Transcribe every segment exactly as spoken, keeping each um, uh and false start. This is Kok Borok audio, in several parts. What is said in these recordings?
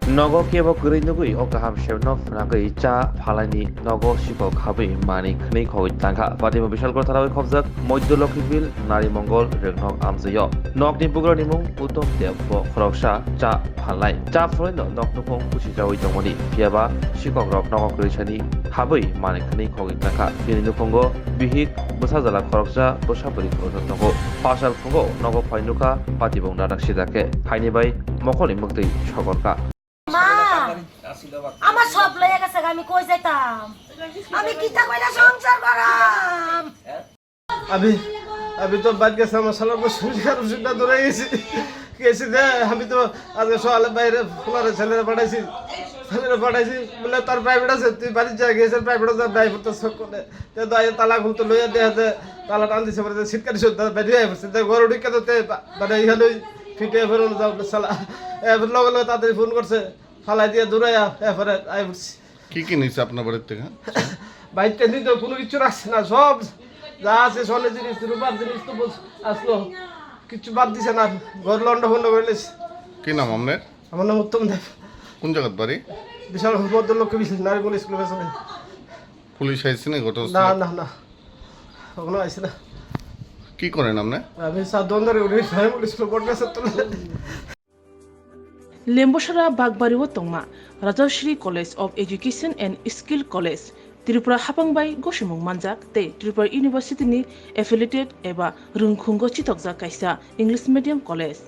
Nogo kebo kwrwi nugwi o kaham semno phnagwi cha phalaini nogo sikok habwi manwi khwnwi khogwi tangkha. Patimo Bishalgarh tharao khobjak Modhya Lakhimbil, Nari Mongol, Rwngnok amjwio. Nokni bugrani mung Uttom Deb, bo khoroksa cha phalnai. Cha phalaino nok nukhung kusijawi tongmani, phiyaba sikokrok nogo kwrwisani habwi manwi khwnwi khogwi tangkha. Bini nukhungo bihik, bwsajala khoroksa, bwsa bwrwi khoroksa tongo. Phasal phungo nogo phai nukha, patibung nanak sida khe. Haini bai mokolni mwktwi sogorkha. মা, আমার সব লইয়া গেছে, আমি কই যাইতাম? আমি কিতা কইরা সংসার করাম? আমি, আমি তো বাদ গেছে, আমার শালার বউ, সংসার অসুবিধা দূরে গেছি। গেছি যে আমি তো আজকে সকালে বাইরে ফুলারে ছেলেরে পাঠাইছি, ছেলেরে পাঠাইছি, বলে, "তোর প্রাইভেট আছে, তুই বাড়ির যা, গেছে প্রাইভেটে যা, ড্রাইভার তো সকলে।" তে তো আইয়া তালা খুলতে লইয়া দেখা যায়, তালা টান দিছে, পরে শীতকালে শুদ্ধ বেরিয়ে আইছে। তে গরু ঢুকে তো তে বা-, মানে এখানে ফিটে ফেরো যাও, শালা। এবার লগে লগে তাড়াতাড়ি ফোন করছে, ফালাই দিয়ে দূরে আ-, এরপরে আই উঠছি। কি কি নিছে আপনার বাড়ির থেকে? বাইকটা নিতে কোনো কিছু রাখছে না, সব যা আছে স্বর্ণের জিনিস, রূপার জিনিস তো বল-, আসলো, কিছু বাদ দিছে না, ঘর লন্ড ভন্ড করে নিছে। কি নাম আপনার? আমার নাম উত্তম দেব। কোন জায়গার বাড়ি? বিশাল মধ্যলক্ষ্মী বিল নারীমণি স্কুলের পেছনে। পুলিশ আইছে না ঘটনাস্থলে? না, না, না, এখনো আইছে না। কি করেন আপনি? আমি সাত দোকানদারি করি, নারীমণি স্কুলে পড়তে আসে তো। Lembosara Bagbari o tongma Rajashri College of Education and Skill College, Tripura hapang bai gosimung manjak tei Tripura University ni affiliated eba rwngkhungo chitokjak kaisa English medium college.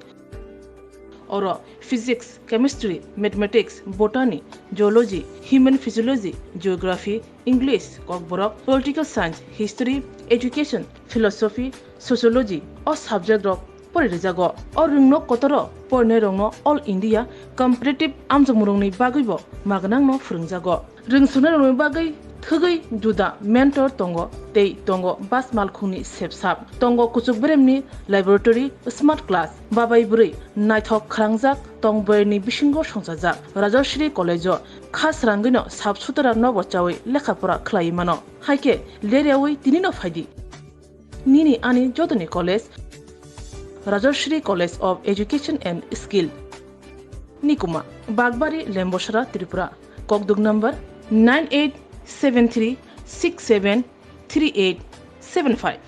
Oro Physics, Chemistry, Mathematics, Botany, Zoology, Human Physiology, Geography, English, Kokborok, Political Science, History, Education, Philosophy, Sociology o subject rok pori rijago. O rwngno kotoro porinai rokno All India Competitive amjokmung rokni bagwibo magnangno phwrwngjago. Rwngsuknai rokni bagwi thwgwi juda mentor tongo tei tongo bus malkhungni sepsap, tongo kuchuk beremni laboratory, smart class, babai bwrwi naithok khrangjak tong boyarni bisingo songchajak. Rajashri College o kha srangwino sap sutara nobo chawi lekha pora khlaiwi mano. Haikhe leryawi tinino phaidi. Nini ani jotoni college, Rajashri College of Education and Skill. Nikuma, Bagbari, Lembosara, Tripura. Kokduk number nine eight seven three six seven three eight seven five.